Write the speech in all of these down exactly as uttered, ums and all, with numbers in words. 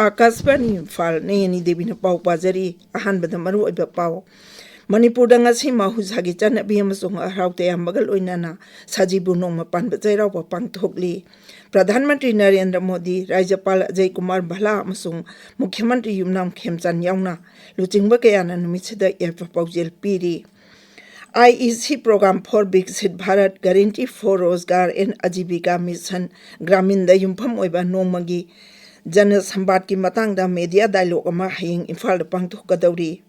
ꯑꯥꯀꯥꯁꯕꯥꯅꯤ ꯏꯝꯐꯥꯜ, ꯅꯦꯅꯤ ꯗꯦꯕꯤꯅ ꯄꯥꯎ ꯄꯥꯖꯔꯤ꯫ ꯑꯍꯥꯟꯕꯗ ꯃꯔꯨꯑꯣꯏꯕ ꯄꯥꯎ꯫ ꯃꯅꯤꯄꯨꯔꯗ ꯉꯁꯤ ꯃꯍꯧꯁꯥꯒꯤ ꯆꯠꯅꯕꯤ ꯑꯃꯁꯨꯡ ꯍꯔꯥꯎ ꯇꯌꯥꯝꯕꯒ ꯂꯣꯏꯅꯅ ꯁꯖꯤꯕꯨ ꯅꯣꯡꯃ ꯄꯥꯟꯕ ꯆꯩꯔꯥꯎꯕ ꯄꯥꯡꯊꯣꯛꯂꯤ꯫ ꯄ꯭ꯔꯙꯥꯟ ꯃꯟꯇ꯭ꯔꯤ ꯅꯔꯦꯟꯗ꯭ꯔ ꯃꯣꯗꯤ, ꯔꯥꯖ꯭ꯌꯄꯥꯜ ꯑꯖꯌ ꯀꯨꯃꯥꯔ ꯚꯜꯂꯥ ꯑꯃꯁꯨꯡ ꯃꯨꯈ꯭ꯌ ꯃꯟꯇ꯭ꯔꯤ ꯌꯨꯝꯅꯥꯝ ꯈꯦꯝꯆꯥꯟ ꯌꯥꯎꯅ ꯂꯨꯆꯤꯡꯕ ꯀꯌꯥꯅ ꯅꯨꯃꯤꯠꯁꯤꯗ ꯌꯥꯏꯐ ꯄꯥꯎꯖꯦꯜ ꯄꯤꯔꯤ꯫ IEC program for Viksit Bharat, Guarantee for Rozgar and Ajivika Mission Graminꯗ ꯌꯨꯝꯐꯝ ꯑꯣꯏꯕ ꯅꯣꯡꯃꯒꯤ ꯖꯅ ꯁꯝꯕꯥꯗꯀꯤ ꯃꯇꯥꯡꯗ media dialogue ꯑꯃ ꯍꯌꯦꯡ ꯏꯝꯐꯥꯜꯗ ꯄꯥꯡꯊꯣꯛꯀꯗꯧꯔꯤ꯫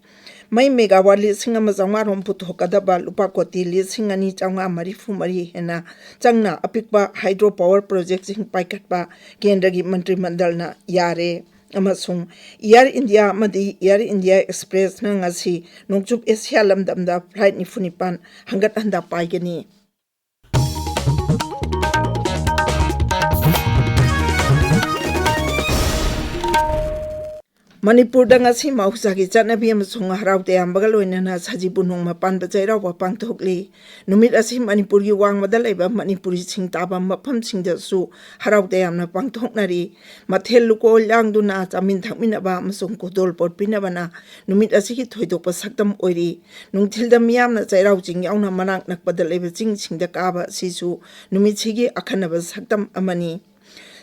ꯃꯩ megawatt ꯂꯤꯁꯤꯡ ꯑꯃ ꯆꯥꯝꯃꯉꯥ ꯔꯣꯝ ꯄꯨꯊꯣꯛꯀꯗꯕ ꯂꯨꯄꯥ ꯀꯣꯇꯤ ꯂꯤꯁꯤꯡ ꯑꯅꯤ ꯆꯥꯝꯃꯉꯥ ꯃꯔꯤꯐꯨ ꯃꯔꯤ ꯍꯦꯟꯅ ꯆꯪꯅ ꯑꯄꯤꯛꯄ hydro power projectꯁꯤꯡ ꯄꯥꯏꯈꯠꯄ ꯀꯦꯟꯗ꯭ꯔꯒꯤ ꯃꯟꯇ꯭ꯔꯤ ꯃꯟꯗꯜꯅ ꯌꯥꯔꯦ꯫ ꯑꯃꯁꯨꯡ Air India ꯑꯃꯗꯤ Air India Expressꯅ ꯉꯁꯤ ꯅꯣꯡꯆꯨꯞ ꯑꯦꯁꯤꯌꯥ ꯂꯝꯗꯝꯗ flight ꯅꯤꯐꯨ ꯅꯤꯄꯥꯟ ꯍꯟꯒꯠ ꯍꯟꯗ ꯄꯥꯏꯒꯅꯤ꯫ ꯃꯅꯤꯄꯨꯔꯗ ꯉꯁꯤ ꯃꯍꯧꯁꯥꯒꯤ ꯆꯠꯅꯕꯤ ꯑꯃꯁꯨꯡ ꯍꯔꯥꯎ ꯇꯌꯥꯝꯕꯒ ꯂꯣꯏꯅꯅ ꯁꯖꯤꯕꯨ ꯅꯣꯡꯃ ꯄꯥꯟꯕ ꯆꯩꯔꯥꯎꯕ ꯄꯥꯡꯊꯣꯛꯂꯤ꯫ ꯅꯨꯃꯤꯠ ꯑꯁꯤ ꯃꯅꯤꯄꯨꯔꯒꯤ ꯋꯥꯡꯃꯗ ꯂꯩꯕ ꯃꯅꯤꯄꯨꯔꯤ ꯆꯤꯡ ꯇꯥꯕ ꯃꯐꯝꯁꯤꯡꯗꯁꯨ ꯍꯔꯥꯎ ꯇꯌꯥꯝꯅ ꯄꯥꯡꯊꯣꯛꯅꯔꯤ꯫ ꯃꯊꯦꯜ ꯂꯨꯀꯣꯏ ꯂꯥꯡꯗꯨꯅ ꯆꯥꯃꯤꯟ ꯊꯛꯃꯤꯟꯅꯕ ꯑꯃꯁꯨꯡ ꯈꯨꯗꯣꯜ ꯄꯣꯠ ꯄꯤꯅꯕꯅ ꯅꯨꯃꯤꯠ ꯑꯁꯤꯒꯤ ꯊꯣꯏꯗꯣꯛꯄ ꯁꯛꯇꯝ ꯑꯣꯏꯔꯤ꯫ ꯅꯨꯡꯊꯤꯜꯗ ꯃꯤꯌꯥꯝꯅ ꯆꯩꯔꯥꯎ ꯆꯤꯡ ꯌꯥꯎꯅ ꯃꯅꯥꯛ ꯅꯛꯄꯗ ꯂꯩꯕ ꯆꯤꯡꯁꯤꯡꯗ ꯀꯥꯕ ꯑꯁꯤꯁꯨ ꯅꯨꯃꯤꯠꯁꯤꯒꯤ ꯑꯈꯟꯅꯕ ꯁꯛꯇꯝ ꯑꯃꯅꯤ꯫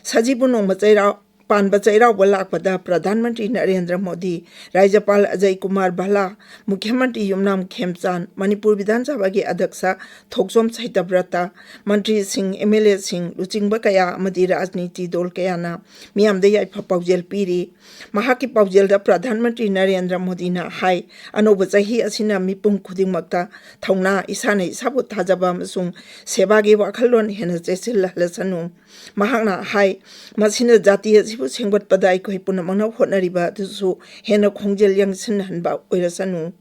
ꯁꯖꯤꯕꯨ ꯅꯣꯡꯃ ꯆꯩꯔꯥꯎ ꯄꯥꯟꯕ ꯆꯩꯔꯥꯎꯕ ꯂꯥꯛꯄꯗ ꯄ꯭ꯔꯙꯥꯟ ꯃꯟꯇ꯭ꯔꯤ ꯅꯔꯦꯟꯗ꯭ꯔ ꯃꯣꯗꯤ, ꯔꯥꯖ꯭ꯌꯄꯥꯜ ꯑꯖꯌ ꯀꯨꯃꯥꯔ ꯚꯜꯂꯥ, ꯃꯨꯈ꯭ꯌ ꯃꯟꯇ꯭ꯔꯤ ꯌꯨꯝꯅꯥꯝ ꯈꯦꯝꯆꯥꯟ, ꯃꯅꯤꯄꯨꯔ ꯕꯤꯙꯥꯟ ꯁꯚꯥꯒꯤ ꯑꯗ꯭ꯌꯛꯁ ꯊꯣꯛꯆꯣꯝ ꯁꯇ꯭ꯌꯕ꯭ꯔꯇ, ꯃꯟꯇ꯭ꯔꯤꯁꯤꯡ, MLAꯁꯤꯡ, ꯂꯨꯆꯤꯡꯕ ꯀꯌꯥ ꯑꯃꯗꯤ ꯔꯥꯖꯅꯤꯇꯤ ꯗꯣꯜ ꯀꯌꯥꯅ ꯃꯤꯌꯥꯝꯗ ꯌꯥꯏꯐ ꯄꯥꯎꯖꯦꯜ ꯄꯤꯔꯤ꯫ ꯃꯍꯥꯛꯀꯤ ꯄꯥꯎꯖꯦꯜꯗ ꯄ꯭ꯔꯙꯥꯟ ꯃꯟꯇ꯭ꯔꯤ ꯅꯔꯦꯟꯗ꯭ꯔ ꯃꯣꯗꯤꯅ ꯍꯥꯏ, ꯑꯅꯧꯕ ꯆꯍꯤ ꯑꯁꯤꯅ ꯃꯤꯄꯨꯝ ꯈꯨꯗꯤꯡꯃꯛꯇ ꯊꯧꯅꯥ, ꯏꯁꯥꯅ ꯏꯁꯥꯕꯨ ꯊꯥꯖꯕ ꯑꯃꯁꯨꯡ ꯁꯦꯕꯥꯒꯤ ꯋꯥꯈꯜꯂꯣꯟ ꯍꯦꯟꯅ ꯆꯦꯠꯁꯤꯜꯍꯜꯂꯁꯅꯨ꯫ ꯃꯍꯥꯛꯅ ꯍꯥꯏ, ꯃꯁꯤꯅ ꯖꯥꯇꯤ ꯑꯁꯤꯕꯨ ꯁꯦꯝꯒꯠꯄꯗ ꯑꯩꯈꯣꯏ ꯄꯨꯝꯅꯃꯛꯅ ꯍꯣꯠꯅꯔꯤꯕ ꯑꯗꯨꯁꯨ ꯍꯦꯟꯅ ꯈꯣꯡꯖꯦꯜ ꯌꯥꯡꯁꯤꯟꯍꯟꯕ ꯑꯣꯏꯔꯁꯅꯨ꯫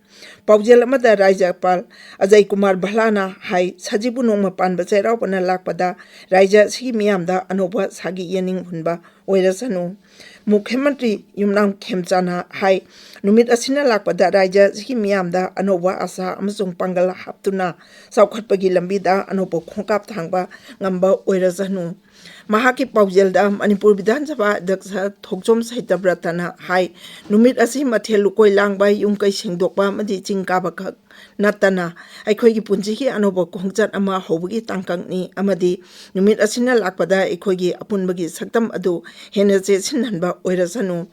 ꯄꯥꯎꯖꯦꯜ ꯑꯃꯗ ꯔꯥꯖ꯭ꯌꯄꯥꯜ ꯑꯖꯌ ꯀꯨꯃꯥꯔ ꯚꯜꯂꯥꯅ ꯍꯥꯏ, ꯁꯖꯤꯕꯨ ꯅꯣꯡꯃ ꯄꯥꯟꯕ ꯆꯩꯔꯥꯎꯕꯅ ꯂꯥꯛꯄꯗ ꯔꯥꯖ꯭ꯌ ꯑꯁꯤꯒꯤ ꯃꯤꯌꯥꯝꯗ ꯑꯅꯧꯕ ꯑꯥꯁꯥꯒꯤ ꯌꯦꯅꯤꯡ ꯍꯨꯟꯕ ꯑꯣꯏꯔꯁꯅꯨ꯫ ꯃꯨꯈ꯭ꯌ ꯃꯟꯇ꯭ꯔꯤ ꯌꯨꯝꯅꯥꯝ ꯈꯦꯝꯆꯥꯟꯅ ꯍꯥꯏ, ꯅꯨꯃꯤꯠ ꯑꯁꯤꯅ ꯂꯥꯛꯄꯗ ꯔꯥꯖ꯭ꯌ ꯑꯁꯤꯒꯤ ꯃꯤꯌꯥꯝꯗ ꯑꯅꯧꯕ ꯑꯥꯁꯥ ꯑꯃꯁꯨꯡ ꯄꯥꯡꯒꯜ ꯍꯥꯞꯇꯨꯅ ꯆꯥꯎꯈꯠꯄꯒꯤ ꯂꯝꯕꯤꯗ ꯑꯅꯧꯕ ꯈꯣꯡꯀꯥꯞ ꯊꯥꯡꯕ ꯉꯝꯕ ꯑꯣꯏꯔꯁꯅꯨ꯫ ꯃꯍꯥꯛꯀꯤ ꯄꯥꯎꯖꯦꯜꯗ ꯃꯅꯤꯄꯨꯔ ꯕꯤꯙꯥꯟ ꯁꯚꯥ ꯑꯗ꯭ꯌꯛꯁ ꯊꯣꯛꯆꯣꯝ ꯁꯩꯇꯕ꯭ꯔꯇꯅ ꯍꯥꯏ, ꯅꯨꯃꯤꯠ ꯑꯁꯤ ꯃꯊꯦꯜ ꯂꯨꯀꯣꯏ ꯂꯥꯡꯕ, ꯌꯨꯝ ꯀꯩ ꯁꯦꯡꯗꯣꯛꯄ ꯑꯃꯗꯤ ꯆꯤꯡ ꯀꯥꯕ ꯈꯛ ꯅꯠꯇꯅ ꯑꯩꯈꯣꯏꯒꯤ ꯄꯨꯟꯁꯤꯒꯤ ꯑꯅꯧꯕ ꯈꯣꯡꯆꯠ ꯑꯃ ꯍꯧꯕꯒꯤ ꯇꯥꯡꯀꯛꯅꯤ ꯑꯃꯗꯤ ꯅꯨꯃꯤꯠ ꯑꯁꯤꯅ ꯂꯥꯛꯄꯗ ꯑꯩꯈꯣꯏꯒꯤ ꯑꯄꯨꯟꯕꯒꯤ ꯁꯛꯇꯝ ꯑꯗꯨ ꯍꯦꯟꯅ ꯆꯦꯠꯁꯤꯟꯍꯟꯕ ꯑꯣꯏꯔꯁꯅꯨ꯫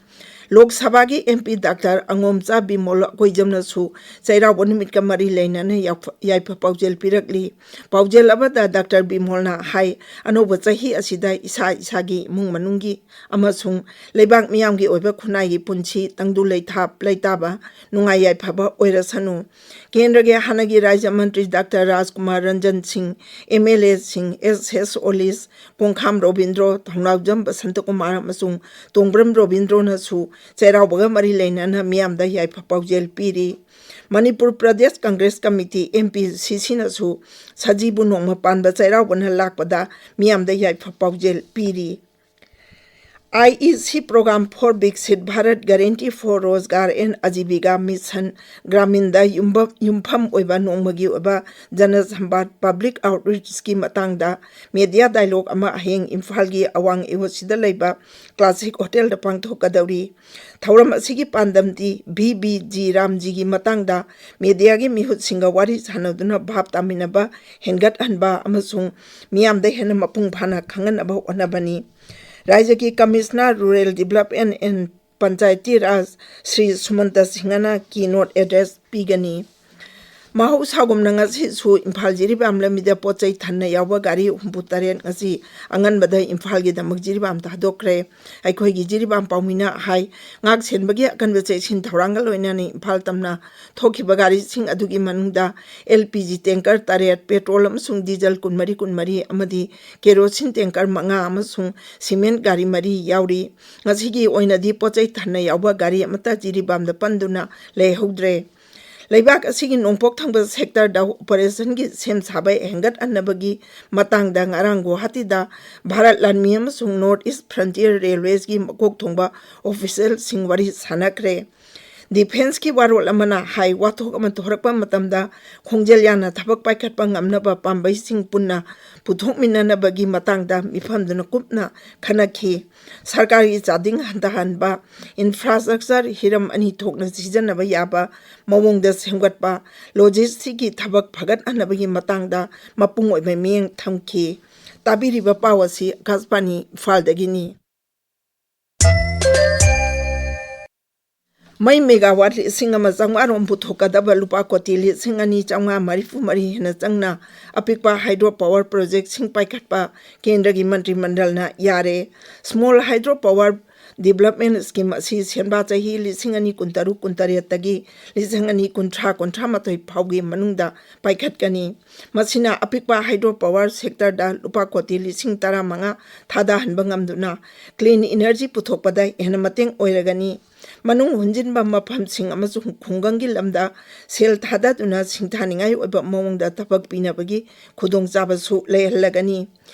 ꯂꯣꯛ ꯁꯚꯥꯒꯤ ꯑꯦꯝ ꯄꯤ ꯗꯥꯛꯇꯔ ꯑꯉꯣꯝꯆꯥ ꯕꯤꯃꯣꯜ ꯑꯀꯣꯏꯖꯝꯅꯁꯨ ꯆꯩꯔꯥꯎꯕ ꯅꯨꯃꯤꯠꯀ ꯃꯔꯤ ꯂꯩꯅꯅ ꯌꯥꯏꯐ-, ꯌꯥꯏꯐ ꯄꯥꯎꯖꯦꯜ ꯄꯤꯔꯛꯂꯤ꯫ ꯄꯥꯎꯖꯦꯜ ꯑꯃꯗ ꯗꯥꯛꯇꯔ ꯕꯤꯃꯣꯜꯅ ꯍꯥꯏ, ꯑꯅꯧꯕ ꯆꯍꯤ ꯑꯁꯤꯗ ꯏꯁꯥ ꯏꯁꯥꯒꯤ ꯏꯃꯨꯡ ꯃꯅꯨꯡꯒꯤ ꯑꯃꯁꯨꯡ ꯂꯩꯕꯥꯛ ꯃꯤꯌꯥꯝꯒꯤ ꯑꯣꯏꯕ ꯈꯨꯟꯅꯥꯏꯒꯤ ꯄꯨꯟꯁꯤ ꯇꯪꯗꯨ ꯂꯩꯊꯥꯞ ꯂꯩꯇꯥꯕ ꯅꯨꯡꯉꯥꯏ ꯌꯥꯏꯐꯕ ꯑꯣꯏꯔꯁꯅꯨ꯫ ꯀꯦꯟꯗ꯭ꯔꯒꯤ ꯍꯥꯟꯅꯒꯤ ꯔꯥꯖ꯭ꯌ ꯃꯟꯇ꯭ꯔꯤ ꯗꯥꯛꯇꯔ ꯔꯥꯖꯀꯨꯃꯥꯔ ꯔꯟꯖꯟ ꯁꯤꯡ, ꯑꯦꯝ ꯑꯦꯜ ꯑꯦꯁꯤꯡ, ꯑꯦꯁ ꯑꯦꯁ ꯑꯣꯂꯤꯁ, ꯄꯣꯡꯈꯥꯝ ꯔꯣꯕꯤꯟꯗ꯭ꯔꯣ, ꯊꯧꯅꯥꯎꯖꯝ ꯕꯁꯟꯇꯀꯨꯃꯥꯔ ꯑꯃꯁꯨꯡ ꯇꯣꯡꯕ꯭ꯔꯝ ꯔꯣꯕꯤꯟꯗ꯭ꯔꯣꯅꯁꯨ ꯆꯩꯔꯥꯎꯕꯒ ꯃꯔꯤ ꯂꯩꯅꯅ ꯃꯤꯌꯥꯝꯗ ꯌꯥꯏꯐ ꯄꯥꯎꯖꯦꯜ ꯄꯤꯔꯤ꯫ Manipur Pradesh Congress committee, M P ꯁꯤ ꯁꯤꯅꯁꯨ ꯁꯖꯤꯕꯨ ꯅꯣꯡꯃ ꯄꯥꯟꯕ ꯆꯩꯔꯥꯎꯕꯅ ꯂꯥꯛꯄꯗ ꯃꯤꯌꯥꯝꯗ ꯌꯥꯏꯐ ꯄꯥꯎꯖꯦꯜ ꯄꯤꯔꯤ꯫ ꯑꯥꯏ ꯏ ꯁꯤ program for Viksit Bharat Guarantee for Rozgar and Ajeebika Mission ꯒ꯭ꯔꯥꯃꯤꯟꯗ ꯌꯨꯝꯕ-, ꯌꯨꯝꯐꯝ ꯑꯣꯏꯕ ꯅꯣꯡꯃꯒꯤ ꯑꯣꯏꯕ ꯖꯅ ꯁꯝꯕꯥꯗ, ꯄꯕ꯭ꯂꯤꯛ ꯑꯥꯎꯠꯔꯤꯆꯀꯤ ꯃꯇꯥꯡꯗ ꯃꯦꯗꯤꯌꯥ ꯗꯥꯏꯂꯣꯒ ꯑꯃ ꯍꯌꯦꯡ ꯏꯝꯐꯥꯜꯒꯤ ꯑꯋꯥꯡ ꯏꯌꯣꯠꯁꯤꯗ ꯂꯩꯕ ꯀ꯭ꯂꯥꯁꯤꯛ ꯍꯣꯇꯦꯜꯗ ꯄꯥꯡꯊꯣꯛꯀꯗꯧꯔꯤ꯫ ꯊꯧꯔꯝ ꯑꯁꯤꯒꯤ ꯄꯥꯟꯗꯝꯗꯤ ꯚꯤ ꯕꯤ ꯖꯤ ꯔꯥꯝꯖꯤꯒꯤ ꯃꯇꯥꯡꯗ ꯃꯦꯗꯤꯌꯥꯒꯤ ꯃꯤꯍꯨꯠꯁꯤꯡꯒ ꯋꯥꯔꯤ ꯁꯥꯟꯅꯗꯨꯅ ꯚꯥꯞ ꯇꯥꯃꯤꯟꯅꯕ ꯍꯦꯟꯒꯠꯍꯟꯕ ꯑꯃꯁꯨꯡ ꯃꯤꯌꯥꯝꯗ ꯍꯦꯟꯅ ꯃꯄꯨꯡ ꯐꯥꯅ ꯈꯪꯍꯟꯅꯕ ꯍꯣꯠꯅꯕꯅꯤ꯫ ꯔꯥꯖ꯭ꯌꯒꯤ commissioner rural development and panchayati ꯔꯥꯖ ꯁ꯭ꯔꯤ ꯁꯨꯃꯟꯇ ꯁꯤꯡꯍꯅ keynote address ꯄꯤꯒꯅꯤ꯫ ꯃꯍꯧꯁꯥꯒꯨꯝꯅ ꯉꯁꯤꯁꯨ ꯏꯝꯐꯥꯜ ꯖꯤꯔꯤꯕꯥꯝ ꯂꯝꯕꯤꯗ ꯄꯣꯠ ꯆꯩ ꯊꯟꯅ ꯌꯥꯎꯕ ꯒꯥꯔꯤ ꯍꯨꯝꯐꯨ ꯇꯔꯦꯠ ꯉꯁꯤ ꯑꯉꯟꯕꯗ ꯏꯝꯐꯥꯜꯒꯤꯗꯃꯛ ꯖꯤꯔꯤꯕꯥꯝꯗ ꯊꯥꯗꯣꯛꯈ꯭ꯔꯦ꯫ ꯑꯩꯈꯣꯏꯒꯤ ꯖꯤꯔꯤꯕꯥꯝ ꯄꯥꯎꯃꯤꯅ ꯍꯥꯏ, ꯉꯥꯛ ꯁꯦꯟꯕꯒꯤ ꯑꯀꯟꯕ ꯆꯦꯛꯁꯤꯟ ꯊꯧꯔꯥꯡꯒ ꯂꯣꯏꯅꯅ ꯏꯝꯐꯥꯜ ꯇꯝꯅ ꯊꯣꯛꯈꯤꯕ ꯒꯥꯔꯤꯁꯤꯡ ꯑꯗꯨꯒꯤ ꯃꯅꯨꯡꯗ ꯑꯦꯜ ꯄꯤ ꯖꯤ tanker ꯇꯔꯦꯠ, ꯄꯦꯇ꯭ꯔꯣꯜ ꯑꯃꯁꯨꯡ ꯗꯤꯖꯜ ꯀꯨꯟꯃꯔꯤ ꯀꯨꯟꯃꯔꯤ ꯑꯃꯗꯤ ꯀꯦꯔꯣꯁꯤꯟ tanker ꯃꯉꯥ ꯑꯃꯁꯨꯡ ꯁꯤꯃꯦꯟ ꯒꯥꯔꯤ ꯃꯔꯤ ꯌꯥꯎꯔꯤ꯫ ꯉꯁꯤꯒꯤ ꯑꯣꯏꯅꯗꯤ ꯄꯣꯠ ꯆꯩ ꯊꯟꯅ ꯌꯥꯎꯕ ꯒꯥꯔꯤ ꯑꯃꯠꯇ ꯖꯤꯔꯤꯕꯥꯝꯗ ꯄꯟꯗꯨꯅ ꯂꯩꯍꯧꯗ꯭ꯔꯦ꯫ ꯂꯩꯕꯥꯛ ꯑꯁꯤꯒꯤ ꯅꯣꯡꯄꯣꯛ ꯊꯪꯕ ꯁꯦꯛꯇꯔꯗ ꯑꯣꯄꯔꯦꯁꯟꯒꯤ ꯁꯦꯝ ꯁꯥꯕ ꯍꯦꯟꯒꯠꯍꯟꯅꯕꯒꯤ ꯃꯇꯥꯡꯗ ꯉꯔꯥꯡ ꯒꯨꯋꯥꯍꯥꯇꯤꯗ ꯚꯥꯔꯠ ꯂꯥꯟꯃꯤ ꯑꯃꯁꯨꯡ North East Frontier Railwaysꯒꯤ ꯃꯀꯣꯛ ꯊꯣꯡꯕ ꯑꯣꯐꯤꯁꯤꯌꯦꯜꯁꯤꯡ ꯋꯥꯔꯤ ꯁꯥꯟꯅꯈ꯭ꯔꯦ꯫ ꯗꯤꯐꯦꯟꯁꯀꯤ ꯋꯥꯔꯣꯜ ꯑꯃꯅ ꯍꯥꯏ, ꯋꯥꯊꯣꯛ ꯑꯃ ꯊꯣꯔꯛꯄ ꯃꯇꯝꯗ ꯈꯣꯡꯖꯦꯜ ꯌꯥꯡꯅ ꯊꯕꯛ ꯄꯥꯏꯈꯠꯄ ꯉꯝꯅꯕ ꯄꯥꯝꯕꯩꯁꯤꯡ ꯄꯨꯟꯅ ꯄꯨꯊꯣꯛꯃꯤꯟꯅꯅꯕꯒꯤ ꯃꯇꯥꯡꯗ ꯃꯤꯐꯝꯗꯨꯅ ꯀꯨꯞꯅ ꯈꯟꯅꯈꯤ꯫ ꯁꯔꯀꯥꯔꯒꯤ ꯆꯥꯗꯤꯡ ꯍꯟꯊꯍꯟꯕ, ꯏꯟꯐ꯭ꯔꯥꯁ꯭ꯇ꯭ꯔꯛꯆꯔ ꯍꯤꯔꯝ ꯑꯅꯤ ꯊꯣꯛꯅ ꯁꯤꯖꯤꯟꯅꯕ ꯌꯥꯕ ꯃꯑꯣꯡꯗ ꯁꯦꯝꯒꯠꯄ, ꯂꯣꯖꯤꯁꯇꯤꯛꯀꯤ ꯊꯕꯛ ꯐꯒꯠꯍꯟꯅꯕꯒꯤ ꯃꯇꯥꯡꯗ ꯃꯄꯨꯡ ꯑꯣꯏꯕ ꯃꯤꯠꯌꯦꯡ ꯊꯝꯈꯤ꯫ ꯇꯥꯕꯤꯔꯤꯕ ꯄꯥꯎ ꯑꯁꯤ ꯑꯀꯥꯁꯕꯥꯅꯤ ꯏꯝꯐꯥꯜꯗꯒꯤꯅꯤ꯫ ꯃꯩ ꯃꯦꯒꯥꯋꯥꯠ ꯂꯤꯁꯤꯡ ꯑꯃ ꯆꯥꯝꯃꯉꯥ ꯔꯣꯝ ꯄꯨꯊꯣꯛꯀꯗꯕ ꯂꯨꯄꯥ ꯀꯣꯇꯤ ꯂꯤꯁꯤꯡ ꯑꯅꯤ ꯆꯥꯝꯃꯉꯥ ꯃꯔꯤꯐꯨ ꯃꯔꯤ ꯍꯦꯟꯅ ꯆꯪꯅ ꯑꯄꯤꯛꯄ ꯍꯥꯏꯗ꯭ꯔꯣ ꯄꯥꯋꯔ ꯄ꯭ꯔꯣꯖꯦꯛꯁꯤꯡ ꯄꯥꯏꯈꯠꯄ ꯀꯦꯟꯗ꯭ꯔꯒꯤ ꯃꯟꯇ꯭ꯔꯤ ꯃꯟꯗꯜꯅ ꯌꯥꯔꯦ꯫ ꯁ꯭ꯃꯣꯜ ꯍꯥꯏꯗ꯭ꯔꯣ ꯄꯥꯋꯔ ꯗꯤꯕꯂꯞꯃꯦꯟ ꯁ꯭ꯀꯤꯝ ꯑꯁꯤ ꯁꯦꯟꯕꯥ ꯆꯍꯤ ꯂꯤꯁꯤꯡ ꯑꯅꯤ ꯀꯨꯟꯇꯔꯨꯛ ꯀꯨꯟꯇꯔꯦꯠꯇꯒꯤ ꯂꯤꯁꯤꯡ ꯑꯅꯤ ꯀꯨꯟꯊ꯭ꯔꯥ ꯀꯨꯟꯊ꯭ꯔꯥ ꯃꯥꯊꯣꯏ ꯐꯥꯎꯒꯤ ꯃꯅꯨꯡꯗ ꯄꯥꯏꯈꯠꯀꯅꯤ꯫ ꯃꯁꯤꯅ ꯑꯄꯤꯛꯄ ꯍꯥꯏꯗ꯭ꯔꯣ ꯄꯥꯋꯔ ꯁꯦꯛꯇꯔꯗ ꯂꯨꯄꯥ ꯀꯣꯇꯤ ꯂꯤꯁꯤꯡ ꯇꯔꯥꯃꯉꯥ ꯊꯥꯗꯍꯟꯕ ꯉꯝꯗꯨꯅ ꯀ꯭ꯂꯤꯟ ꯏꯅꯔꯖꯤ ꯄꯨꯊꯣꯛꯄꯗ ꯍꯦꯟꯅ ꯃꯇꯦꯡ ꯑꯣꯏꯔꯒꯅꯤ꯫ ꯃꯅꯨꯡ ꯍꯨꯟꯖꯤꯟꯕ ꯃꯐꯝꯁꯤꯡ ꯑꯃꯁꯨꯡ ꯈꯨꯡꯒꯪꯒꯤ ꯂꯝꯗ ꯁꯦꯜ ꯊꯥꯗꯗꯨꯅ ꯁꯤꯡꯊꯥꯅꯤꯡꯉꯥꯏ ꯑꯣꯏꯕ ꯃꯑꯣꯡꯗ ꯊꯕꯛ ꯄꯤꯅꯕꯒꯤ ꯈꯨꯗꯣꯡꯆꯥꯕꯁꯨ ꯂꯩꯍꯜꯂꯒꯅꯤ꯫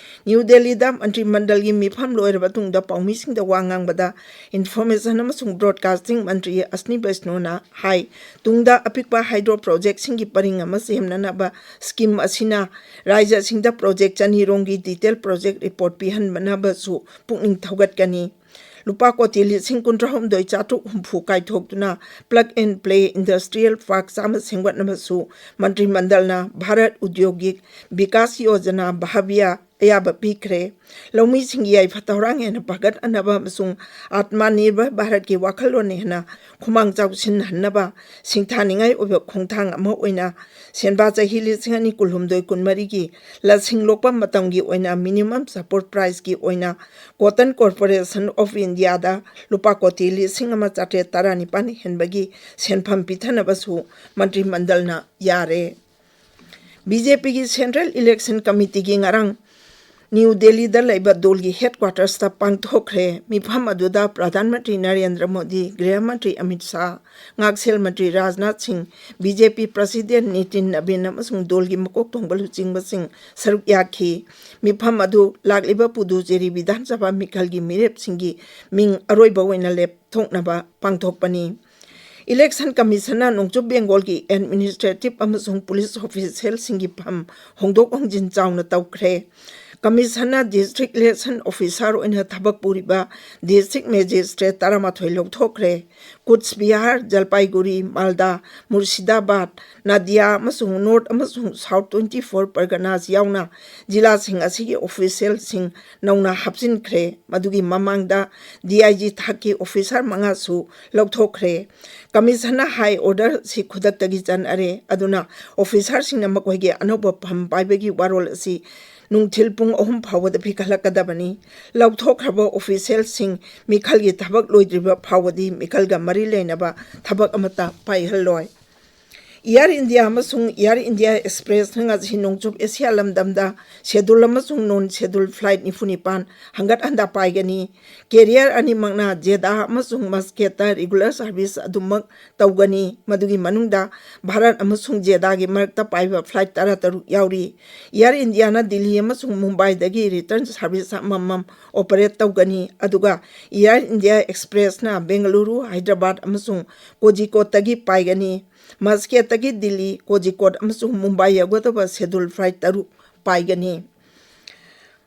ꯅ꯭ꯌꯨ ꯗꯦꯜꯂꯤꯗ ꯃꯟꯇ꯭ꯔꯤ ꯃꯟꯗꯜꯒꯤ ꯃꯤꯐꯝ ꯂꯣꯏꯔꯕ ꯇꯨꯡꯗ ꯄꯥꯎꯃꯤꯁꯤꯡꯗ ꯋꯥ ꯉꯥꯡꯕꯗ ꯏꯟꯐꯣꯔꯃꯦꯁꯟ ꯑꯃꯁꯨꯡ ꯕ꯭ꯔꯣꯗꯀꯥꯁꯇꯤꯡ ꯃꯟꯇ꯭ꯔꯤ ꯑꯁꯅꯤ ꯕꯩꯁꯅꯣꯅ ꯍꯥꯏ, ꯇꯨꯡꯗ ꯑꯄꯤꯛꯄ ꯍꯥꯏꯗ꯭ꯔꯣ ꯄ꯭ꯔꯣꯖꯦꯛꯁꯤꯡꯒꯤ ꯄꯔꯤꯡ ꯑꯃ ꯁꯦꯝꯅꯅꯕ ꯁ꯭ꯀꯤꯝ ꯑꯁꯤꯅ ꯔꯥꯖ꯭ꯌꯁꯤꯡꯗ ꯄ꯭ꯔꯣꯖꯦꯛ ꯆꯅꯤ ꯔꯣꯝꯒꯤ ꯗꯤꯇꯦꯜ ꯄ꯭ꯔꯣꯖꯦꯛ ꯔꯤꯄꯣꯔꯠ ꯄꯤꯍꯟꯅꯕꯁꯨ ꯄꯨꯛꯅꯤꯡ ꯊꯧꯒꯠꯀꯅꯤ꯫ ꯂꯨꯄꯥ ꯀꯣꯇꯤ ꯂꯤꯁꯤꯡ ꯀꯨꯟꯊ꯭ꯔꯥꯍꯨꯝꯗꯣꯏ ꯆꯥꯇ꯭ꯔꯨꯛ ꯍꯨꯝꯐꯨ ꯀꯥꯏꯊꯣꯛꯇꯨꯅ plug and play industrial park ꯆꯥꯝꯃ ꯁꯦꯝꯒꯠꯅꯕꯁꯨ ꯃꯟꯇ꯭ꯔꯤ ꯃꯟꯗꯜꯅ ꯚꯥꯔꯠ ꯎꯗ꯭ꯌꯣꯒꯤꯛ ꯕꯤꯀꯥꯁ ꯌꯣꯖꯅꯥ ꯚꯥꯕꯤꯌꯥ ꯑꯌꯥꯕ ꯄꯤꯈ꯭ꯔꯦ꯫ ꯂꯧꯃꯤꯁꯤꯡꯒꯤ ꯌꯥꯏꯐ ꯊꯧꯔꯥꯡ ꯍꯦꯟꯅ ꯐꯒꯠꯍꯟꯅꯕ ꯑꯃꯁꯨꯡ ꯑꯥꯠꯃ ꯅꯤꯔꯚꯔ ꯚꯥꯔꯠꯀꯤ ꯋꯥꯈꯜꯂꯣꯟ ꯍꯦꯟꯅ ꯈꯨꯃꯥꯡ ꯆꯥꯎꯁꯤꯟꯍꯟꯅꯕ ꯁꯤꯡꯊꯥꯅꯤꯡꯉꯥꯏ ꯑꯣꯏꯕ ꯈꯣꯡꯊꯥꯡ ꯑꯃ ꯑꯣꯏꯅ ꯁꯦꯟꯕꯥ ꯆꯍꯤ ꯂꯤꯁꯤꯡ ꯑꯅꯤ ꯀꯨꯟꯍꯨꯝꯗꯣꯏ ꯀꯨꯟꯃꯔꯤꯒꯤ ꯂꯁꯤꯡ ꯂꯣꯛꯄ ꯃꯇꯝꯒꯤ ꯑꯣꯏꯅ minimum support priceꯀꯤ ꯑꯣꯏꯅ Cotton Corporation of Indiaꯗ ꯂꯨꯄꯥ ꯀꯣꯇꯤ ꯂꯤꯁꯤꯡ ꯑꯃ ꯆꯥꯇ꯭ꯔꯦꯠ ꯇꯔꯥꯅꯤꯄꯥꯟ ꯍꯦꯟꯕꯒꯤ ꯁꯦꯟꯐꯝ ꯄꯤꯊꯅꯕꯁꯨ ꯃꯟꯇ꯭ꯔꯤ ꯃꯟꯗꯜꯅ ꯌꯥꯔꯦ꯫ ꯕꯤ ꯖꯦ ꯄꯤꯒꯤ Central Election Committeeꯒꯤ ꯉꯔꯥꯡ ꯅ꯭ꯌꯨ ꯗꯦꯜꯂꯤꯗ ꯂꯩꯕ ꯗꯣꯜꯒꯤ headquartersꯇ ꯄꯥꯡꯊꯣꯛꯈ꯭ꯔꯦ꯫ ꯃꯤꯐꯝ ꯑꯗꯨꯗ ꯄ꯭ꯔꯙꯥꯟ ꯃꯟꯇ꯭ꯔꯤ ꯅꯔꯦꯟꯗ꯭ꯔ ꯃꯣꯗꯤ, ꯒ꯭ꯔꯤꯍ ꯃꯟꯇ꯭ꯔꯤ ꯑꯃꯤꯠ ꯁꯥꯍ, ꯉꯥꯛꯁꯦꯜ ꯃꯟꯇ꯭ꯔꯤ ꯔꯥꯖꯅꯥꯊ ꯁꯤꯡ, ꯕꯤ ꯖꯦ ꯄꯤ President ꯅꯤꯇꯤꯟ ꯅꯕꯤꯟ ꯑꯃꯁꯨꯡ ꯗꯣꯜꯒꯤ ꯃꯀꯣꯛ ꯊꯣꯡꯕ ꯂꯨꯆꯤꯡꯕꯁꯤꯡ ꯁꯔꯨꯛ ꯌꯥꯈꯤ꯫ ꯃꯤꯐꯝ ꯑꯗꯨ ꯂꯥꯛꯂꯤꯕ ꯄꯨꯗꯨꯆꯦꯔꯤ ꯕꯤꯙꯥꯟ ꯁꯚꯥ ꯃꯤꯈꯜꯒꯤ ꯃꯤꯔꯦꯞꯁꯤꯡꯒꯤ ꯃꯤꯡ ꯑꯔꯣꯏꯕ ꯑꯣꯏꯅ ꯂꯦꯞꯊꯣꯛꯅꯕ ꯄꯥꯡꯊꯣꯛꯄꯅꯤ꯫ Election Commissionꯅ ꯅꯣꯡꯆꯨꯞ ꯕꯦꯡꯒꯣꯜꯒꯤ administrative ꯑꯃꯁꯨꯡ police officialꯁꯤꯡꯒꯤ ꯐꯝ ꯍꯣꯡꯗꯣꯛ ꯍꯣꯡꯖꯤꯟ ꯆꯥꯎꯅ ꯇꯧꯈ꯭ꯔꯦ꯫ Commissionꯅ district election officer ꯑꯣꯏꯅ ꯊꯕꯛ ꯄꯨꯔꯤꯕ district magistrate ꯇꯔꯥꯃꯥꯊꯣꯏ ꯂꯧꯊꯣꯛꯈ꯭ꯔꯦ꯫ ꯀꯨꯆ ꯕꯤꯍꯥꯔ, ꯖꯜꯄꯥꯏꯒꯨꯔꯤ, ꯃꯥꯜꯗꯥ, ꯃꯨꯔꯁꯤꯗꯥꯕꯥꯗ, ꯅꯥꯗꯤꯌꯥ ꯑꯃꯁꯨꯡ North ꯑꯃꯁꯨꯡ South twenty four Parganas ꯌꯥꯎꯅ ꯖꯤꯂꯥꯁꯤꯡ ꯑꯁꯤꯒꯤ officialꯁꯤꯡ ꯅꯧꯅ ꯍꯥꯞꯆꯤꯟꯈ꯭ꯔꯦ꯫ ꯃꯗꯨꯒꯤ ꯃꯃꯥꯡꯗ D I G ꯊꯥꯛꯀꯤ officer ꯃꯉꯥꯁꯨ ꯂꯧꯊꯣꯛꯈ꯭ꯔꯦ꯫ Commissionꯅ high order ꯑꯁꯤ ꯈꯨꯗꯛꯇꯒꯤ ꯆꯠꯅꯔꯦ, ꯑꯗꯨꯅ officerꯁꯤꯡꯅ ꯃꯈꯣꯏꯒꯤ ꯑꯅꯧꯕ ꯐꯝ ꯄꯥꯏꯕꯒꯤ ꯋꯥꯔꯣꯜ ꯑꯁꯤ ꯅꯨꯡꯊꯤꯜ ꯄꯨꯡ ꯑꯍꯨꯝ ꯐꯥꯎꯕꯗ ꯄꯤꯈꯠꯂꯛꯀꯗꯕꯅꯤ꯫ ꯂꯧꯊꯣꯛꯈ꯭ꯔꯕ officialꯁꯤꯡ ꯃꯤꯈꯜꯒꯤ ꯊꯕꯛ ꯂꯣꯏꯗ꯭ꯔꯤꯕ ꯐꯥꯎꯕꯗꯤ ꯃꯤꯈꯜꯒ ꯃꯔꯤ ꯂꯩꯅꯕ ꯊꯕꯛ ꯑꯃꯠꯇ ꯄꯥꯏꯍꯜꯂꯣꯏ꯫ Air India ꯑꯃꯁꯨꯡ Air India Expressꯅ ꯉꯁꯤ ꯅꯣꯡꯆꯨꯞ ꯑꯦꯁꯤꯌꯥ ꯂꯝꯗꯝꯗ schedule ꯑꯃꯁꯨꯡ non schedule flight ꯅꯤꯐꯨ ꯅꯤꯄꯥꯟ ꯍꯟꯒꯠ ꯍꯟꯗ ꯄꯥꯏꯒꯅꯤ꯫ Carrier ꯑꯅꯤꯃꯛꯅ ꯖꯦꯗꯥ ꯑꯃꯁꯨꯡ ꯃꯁꯀꯦꯠꯇ regular service ꯑꯗꯨꯃꯛ ꯇꯧꯒꯅꯤ꯫ ꯃꯗꯨꯒꯤ ꯃꯅꯨꯡꯗ ꯚꯥꯔꯠ ꯑꯃꯁꯨꯡ ꯖꯦꯗꯥꯒꯤ ꯃꯔꯛꯇ ꯄꯥꯏꯕ flight ꯇꯔꯥꯇꯔꯨꯛ ꯌꯥꯎꯔꯤ꯫ Air Indiaꯅ ꯗꯤꯜꯂꯤ ꯑꯃꯁꯨꯡ ꯃꯨꯝꯕꯥꯏꯗꯒꯤ return service ꯑꯃꯃꯝ operate ꯇꯧꯒꯅꯤ, ꯑꯗꯨꯒ Air India Expressꯅ ꯕꯦꯡꯒꯂꯨꯔꯨ, ꯍꯥꯏꯗ꯭ꯔꯕꯥꯗ ꯑꯃꯁꯨꯡ ꯀꯣꯖꯤꯀꯣꯗꯇꯒꯤ ꯄꯥꯏꯒꯅꯤ꯫ ꯃꯁꯀꯦꯠꯇꯒꯤ ꯗꯤꯜꯂꯤ, ꯀꯣꯖꯤꯀꯣꯗ ꯑꯃꯁꯨꯡ ꯃꯨꯝꯕꯥꯏ ꯌꯧꯒꯗꯕ schedule flight ꯇꯔꯨꯛ ꯄꯥꯏꯒꯅꯤ꯫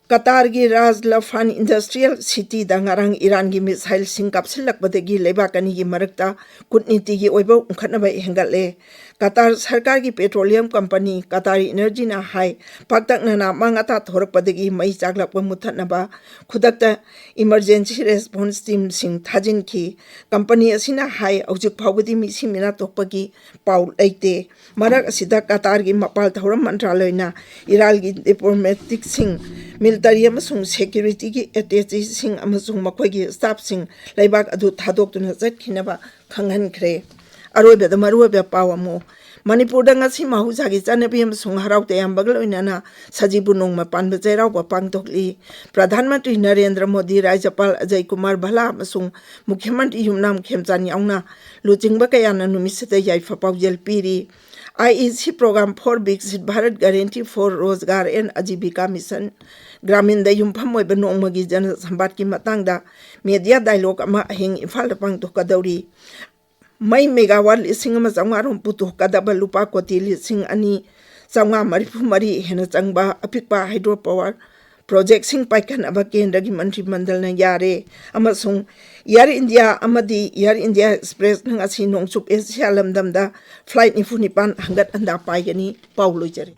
ꯀꯇꯥꯔꯒꯤ ꯔꯥꯖ ꯂꯐꯥꯟ Industrial Cityꯗ ꯉꯔꯥꯡ ꯏꯔꯥꯟꯒꯤ missileꯁꯤꯡ ꯀꯥꯞꯁꯤꯜꯂꯛꯄꯗꯒꯤ ꯂꯩꯕꯥꯛ ꯑꯅꯤꯒꯤ ꯃꯔꯛꯇ ꯀꯨꯠꯅꯤꯇꯤꯒꯤ ꯑꯣꯏꯕ ꯎꯪꯈꯠꯅꯕ ꯍꯦꯟꯒꯠꯂꯦ꯫ ꯀꯇꯥꯔ ꯁꯔꯀꯥꯔꯒꯤ petroleum company Qatar Energyꯅ ꯍꯥꯏ, ꯄꯥꯛꯇꯛꯅꯅ ꯑꯃꯥꯡ ꯑꯇꯥ ꯊꯣꯔꯛꯄꯗꯒꯤ ꯃꯩ ꯆꯥꯛꯂꯛꯄ ꯃꯨꯊꯠꯅꯕ ꯈꯨꯗꯛꯇ emergency response teamꯁꯤꯡ ꯊꯥꯖꯤꯟꯈꯤ꯫ Company ꯑꯁꯤꯅ ꯍꯥꯏ, ꯍꯧꯖꯤꯛ ꯐꯥꯎꯕꯗꯤ ꯃꯤꯁꯤ ꯃꯤꯅꯥ ꯊꯣꯛꯄꯒꯤ ꯄꯥꯎ ꯂꯩꯇꯦ꯫ ꯃꯔꯛ ꯑꯁꯤꯗ ꯀꯇꯥꯔꯒꯤ ꯃꯄꯥꯜ ꯊꯧꯔꯝ ꯃꯟꯇ꯭ꯔꯥꯂꯌꯅ ꯏꯔꯥꯟꯒꯤ diplomaticꯁꯤꯡ, military ꯑꯃꯁꯨꯡ securityꯒꯤ attacheꯁꯤꯡ ꯑꯃꯁꯨꯡ ꯃꯈꯣꯏꯒꯤ staffꯁꯤꯡ ꯂꯩꯕꯥꯛ ꯑꯗꯨ ꯊꯥꯗꯣꯛꯇꯨꯅ ꯆꯠꯈꯤꯅꯕ ꯈꯪꯍꯟꯈ꯭ꯔꯦ꯫ ꯑꯔꯣꯏꯕꯗ ꯃꯔꯨꯑꯣꯏꯕ ꯄꯥꯎ ꯑꯃꯨꯛ꯫ ꯃꯅꯤꯄꯨꯔꯗ ꯉꯁꯤ ꯃꯍꯧꯁꯥꯒꯤ ꯆꯠꯅꯕꯤ ꯑꯃꯁꯨꯡ ꯍꯔꯥꯎ ꯇꯌꯥꯝꯕꯒ ꯂꯣꯏꯅꯅ ꯁꯖꯤꯕꯨ ꯅꯣꯡꯃ ꯄꯥꯟꯕ ꯆꯩꯔꯥꯎꯕ ꯄꯥꯡꯊꯣꯛꯂꯤ꯫ ꯄ꯭ꯔꯙꯥꯟ ꯃꯟꯇ꯭ꯔꯤ ꯅꯔꯦꯟꯗ꯭ꯔ ꯃꯣꯗꯤ, ꯔꯥꯖ꯭ꯌꯄꯥꯜ ꯑꯖꯌ ꯀꯨꯃꯥꯔ ꯚꯜꯂꯥ ꯑꯃꯁꯨꯡ ꯃꯨꯈ꯭ꯌ ꯃꯟꯇ꯭ꯔꯤ ꯌꯨꯝꯅꯥꯝ ꯈꯦꯝꯆꯥꯟ ꯌꯥꯎꯅ ꯂꯨꯆꯤꯡꯕ ꯀꯌꯥꯅ ꯅꯨꯃꯤꯠꯁꯤꯗ ꯌꯥꯏꯐ ꯄꯥꯎꯖꯦꯜ ꯄꯤꯔꯤ꯫ IEC program for Viksit Bharat Guarantee for Rozgar and Ajivika Mission Graminꯗ ꯌꯨꯝꯐꯝ ꯑꯣꯏꯕ ꯅꯣꯡꯃꯒꯤ ꯖꯅ ꯁꯝꯕꯥꯗꯀꯤ ꯃꯇꯥꯡꯗ media dialogue ꯑꯃ ꯑꯍꯤꯡ ꯏꯝꯐꯥꯜꯗ ꯄꯥꯡꯊꯣꯛꯀꯗꯧꯔꯤ꯫ ꯃꯩ megawatt ꯂꯤꯁꯤꯡ ꯑꯃ ꯆꯥꯝꯃꯉꯥ ꯔꯣꯝ ꯄꯨꯊꯣꯛꯀꯗꯕ ꯂꯨꯄꯥ ꯀꯣꯇꯤ ꯂꯤꯁꯤꯡ ꯑꯅꯤ ꯆꯥꯝꯃꯉꯥ ꯃꯔꯤꯐꯨ ꯃꯔꯤ ꯍꯦꯟꯅ ꯆꯪꯕ ꯑꯄꯤꯛꯄ hydro power projectꯁꯤꯡ ꯄꯥꯏꯈꯠꯅꯕ ꯀꯦꯟꯗ꯭ꯔꯒꯤ ꯃꯟꯇ꯭ꯔꯤ ꯃꯟꯗꯜꯅ ꯌꯥꯔꯦ ꯑꯃꯁꯨꯡ Air India ꯑꯃꯗꯤ Air India Expressꯅ ꯉꯁꯤ ꯅꯣꯡꯆꯨꯞ ꯑꯦꯁꯤꯌꯥ ꯂꯝꯗꯝꯗ flight ꯅꯤꯐꯨ ꯅꯤꯄꯥꯟ ꯍꯪꯒꯠ ꯍꯟꯗꯥ ꯄꯥꯏꯒꯅꯤ꯫ ꯄꯥꯎ ꯂꯣꯏꯖꯔꯦ꯫